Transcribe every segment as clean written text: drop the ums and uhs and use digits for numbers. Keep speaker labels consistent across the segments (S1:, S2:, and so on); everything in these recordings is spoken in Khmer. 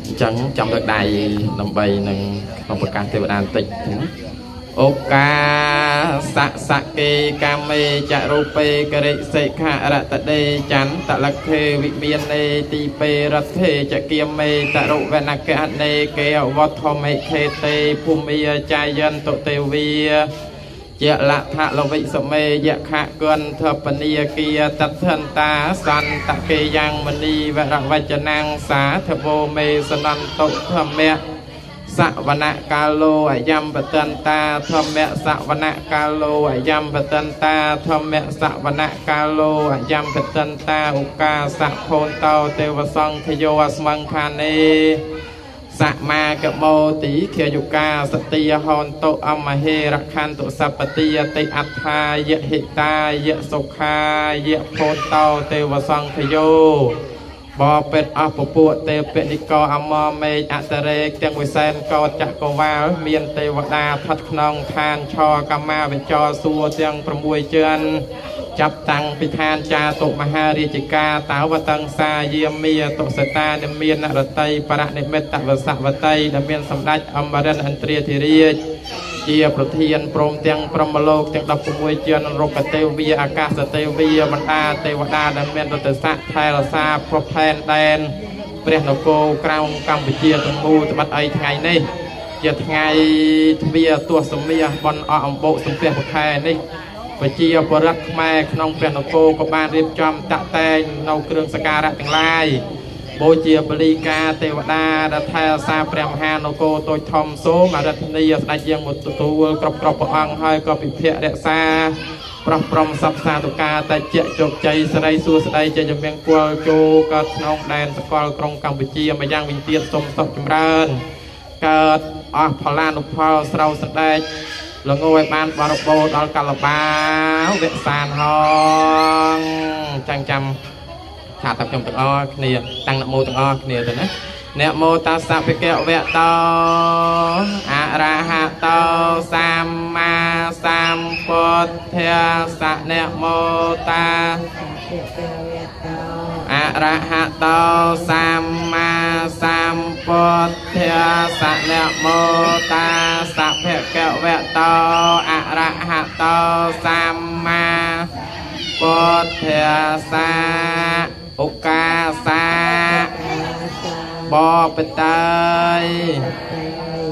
S1: អញ្ចឹងចាំលើកដៃដើម្បីនឹងក្នុងប្រកាសទេវតាបន្តិចណា អូកាសសកេកាមេចរូបេករិសិខរតដេចន្ទលក្ខេវិមាននេទីពេរដ្ឋេចគាមេតរុវនកនេកេវត្ថមិខេតេភូមិចាយន្តទេវីជាលថលវិសមេយខគន្ធពនីគាតថន្តាសន្តកេយ៉ាងមនីវរវចនាងសាធវោមេសនន្តុធម្មៈ សវនកាលោអយំបតន្តាធម្មៈសវនកាលោអយំបតន្តាធម្មៈសវនកាលោអយំបតន្តាឧកាសភោនតោទេវសង្ឃយោអស្មង្ខានេសមាកមោទីខយុកាសតិយហនតុអមហេរខន្តុសពតិយតិអត្ថាយហិតាយសុខាយភោនតោទេវសង្ឃយោ បបិទ្ធអស់ពពួកទេពនិកអមមេឃអតរេកទាំងវិសេនកោតចក្រវាលមានទេវតាស្ថិតក្នុងឋានឆកម្មាវិចរសួរទាំង6ជឿនចាប់តាំងពីឋានចាតុមហារាជកាតាវតង្សាយាមាតុសតានិមានរតីបរនិមិត្តវសវតីដែលមានសម្ដេចអមរិនឥន្ទ្រាធិរាជជាប្រធានព្រមទាំងព្រហ្មលោកទាំង16ជានរុក្ខទេវីអាកាសទេវីបណ្ដាទេវតាដែលមានរតស័កថែរក្សាប្រផែនដែនព្រះនគរក្រៅកម្ពុជាទាំងមូលត្បិតអីថ្ងៃនេះជាថ្ងៃទ្វាទសមាសបនអអំបុសំពះប្រខែនេះប្រជាពលរដ្ឋខ្មែរក្នុងព្រះនគរក៏បានរៀបចំតាក់តែងនៅគ្រឿងសក្ការៈទាំងឡាយបូជាបលីកាទេវតាដែលថែរក្សាព្រះមហានគរតូចធំសូមអរធនីស្ដេចយាងមកទទួលគ្រប់គ្រប់ព្រះអង្គហើយក៏ពិភៈរក្សាប្រោះព្រំសពសាទុកាតជាជោគជ័យសិរីសួស្តីជ័យមង្គលចូលកើតក្នុងដែនសកលក្រុងកម្ពុជាម្យ៉ាងវិញទៀតសូមសុខចម្រើនកើតអស់ផលានុផលស្រូវសណ្ដែកល្ងឲ្យបានបរិបូរដល់កលបាវសានហងចាំងចាំថាតខ្ញុំទាំងអស់គ្នាតាំងនមោទាំងអស់គ្នាទៅណានមោតស្សៈភិក្ខវៈតោអរហតោសម្មាសម្ពុទ្ធាសៈនមោតាអរហតោសម្មាសម្ពុទ្ធាសៈនមោតាសៈភិក្ខវៈតោអរហតោសម្មាពុទ្ធាសៈឧកាសាបបិតើយ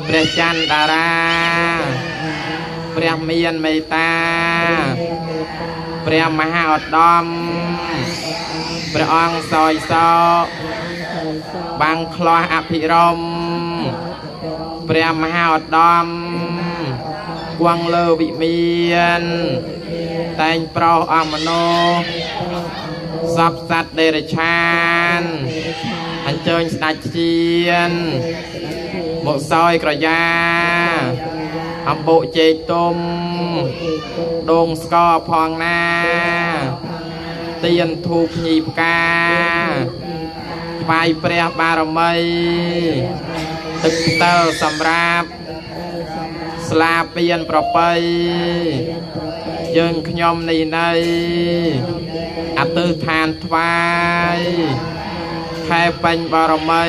S1: ព្រះចន្ទតារាព្រះមានមេត្តាព្រះមហាឧត្តមព្រះអង្គសោយសោបាំងខ្លោះអភិរមព្រះមហាឧត្តមគង់លើវិមានតែងប្រោសអស់មនុស្សសពសត្វដេរឆានអញ្ជើញស្ដេចជានមកសោយក្រយាអំបុកចេកទុំដងស្ករផងណាទៀនធូបភ្ញីផ្កាថ្វាយព្រះបារមីទឹកផ្តិលសម្រាប់ស្លាពៀនប្រពៃយើងខ្ញុំនេះនៃអទិដ្ឋានថ្វាយខែពេញបារមី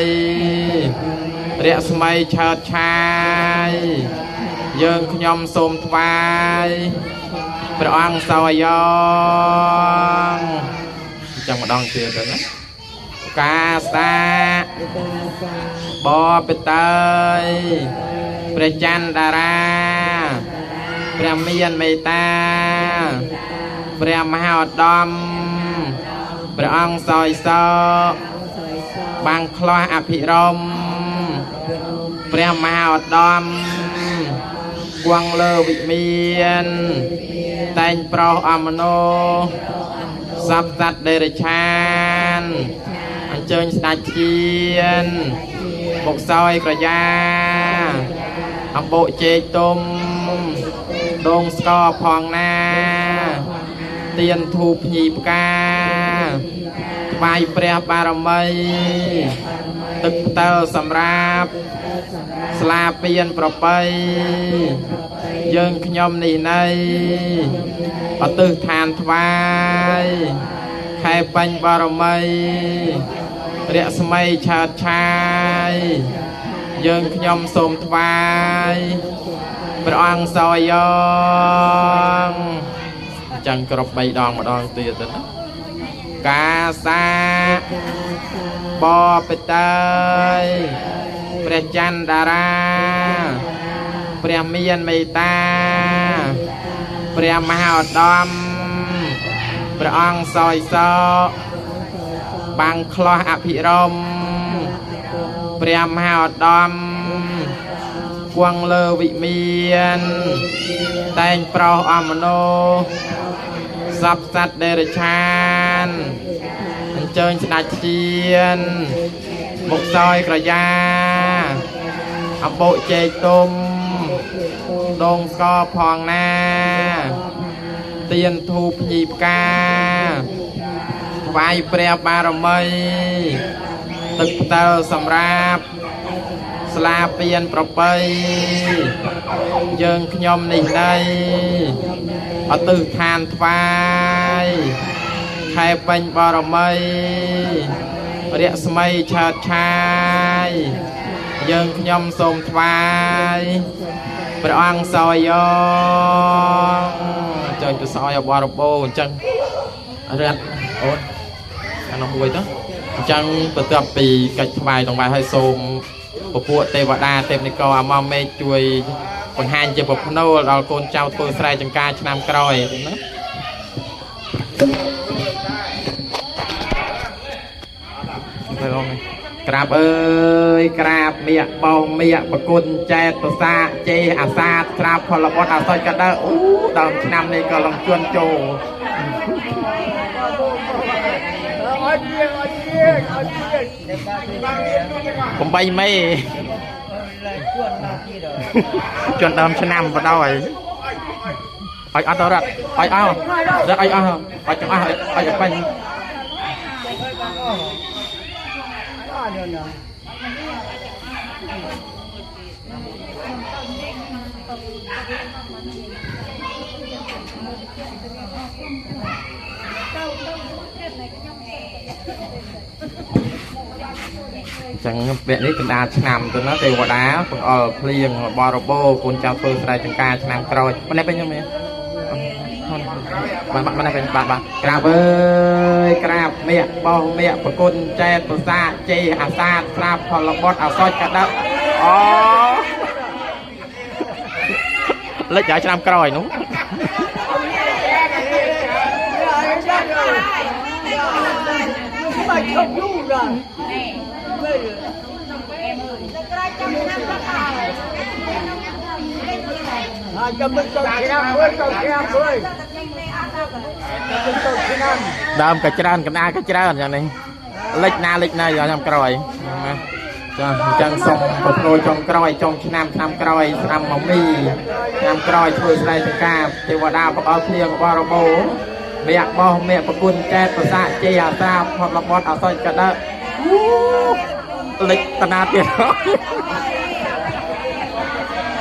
S1: រស្មីឆើតឆាយយើងខ្ញុំសូមថ្វាយព្រះអង្គសោយងចាំម្ដងទៀតទៅណាកាសាបបិតើយព្រះចន្ទតារាព្រះមានមេត្តាព្រះមហាឧត្តមព្រះអង្គសោយសោបាំងខ្លោះអភិរមព្រះមហាឧត្តមគង់លើវិមានតែងប្រោសអមនុស្សសពសត្វដេរឆានអញ្ជើញស្ដេចជានមកសោយក្រយាអំបុកចេកទុំដងស្ករផងណាទៀនធូបភ្ញីផ្កាថ្វាយព្រះបារមីទឹកផ្តិលសម្រាប់ស្លាពៀនប្រពៃយើងខ្ញុំនេះនៃអទិដ្ឋានថ្វាយខ ខែបាញ់បារមីរស្មីឆើតឆាយយើងខ្ញុំសូមថ្វាយព្រះអង្គសយងអញ្ចឹងគ្រប់3ដងម្ដងទៀតទៅណាកាសាបបិតើយព្រះច័ន្ទតារាព្រះមានមេត្តាព្រះមហាឧត្តមព្រះអង្គសយសោបាំងខ្លោះអភិរមព្រះមហាឧត្តមគង់លើវិមានតែងប្រោសអមនុស្សសពសត្វដេរឆានអញ្ជើញស្ដេចជានមុខសយក្រយាអំបោកជែកទុំដងស្កផងណាទៀនធូបភ្ញីផ្កាថ្វាយព្រះបារមីទឹកផ្តិលសម្រាប់ស្លាពៀនប្រពៃយើងខ្ញុំនេះណៃអទិដ្ឋានថ្វាយខែពេញបារមីរស្មីឆើតឆាយយើងខ្ញុំសូមថ្វាយព្រះអង្គសយងចុចទៅសយបរិបូរអញ្ចឹងរត់អូនអានោះមួយទៅអញ្ចឹងបន្ទាប់ពីកិច្ចថ្វាយដង្វាយឲ្យសូមពពួកទេវតាទេពនិករអាម៉មេឃជួយបង្ហាញជាប្រផ្នូលដល់កូនចៅធ្វើស្រែចម្ការឆ្នាំក្រោយណាទៅអងក្រាបអើយក្រាបមៀកបោមៀកប្រគុណចែតប្រសាជេអាសាទស្រាបផលបុត្រអសុចក៏ដើអូដើមឆ្នាំនេះក៏លំជន់ចូល 8មេជន់ដើមឆ្នាំបដ ாய் ឲ្យអត់ទៅរត់ឲ្យអស់រត់ឲ្យអស់ឲ្យទាំងអស់ឲ្យឲ្យពេញអញ្ចឹងវគ្គនេះកណ្ដាលឆ្នាំទៅណាទេវតាបង្អល់ភ្លៀងបរិបូរកូនចៅធ្វើស្រែចម្ការឆ្នាំក្រោយម្នេះពេញខ្ញុំនេះបាទបាទម្នេះពេញបាទបាទក្រាបអើយក្រាបមៀកបោះមៀកប្រគុណចែតប្រសាជេអាសាទស្រាបផលបុត្រអសុចកដៅអូលិចដល់ឆ្នាំក្រោយនោះ
S2: Mà không ngu rồi. À, cho mình cầu năm với cầu năm với mình cầu năm.
S1: ដើមក៏ច្រើនកណ្ដាលក៏ច្រើនយ៉ាងនេះលិចណាលិចណាយ៉ាងឆ្នាំក្រោយណាចាអញ្ចឹងសូមប្រប្រួយចុងក្រោយចុងឆ្នាំឆ្នាំក្រោយឆ្នាំមមីឆ្នាំក្រោយធ្វើស្រែចម្ការទេវតាប្រអល់ភ្លៀងបរិបូរមគ្គបោះមគ្គប្រគុណចែតប្រសាជ័យអាសាផុតលបត់អសុចកដៅលិចតាណាទៀត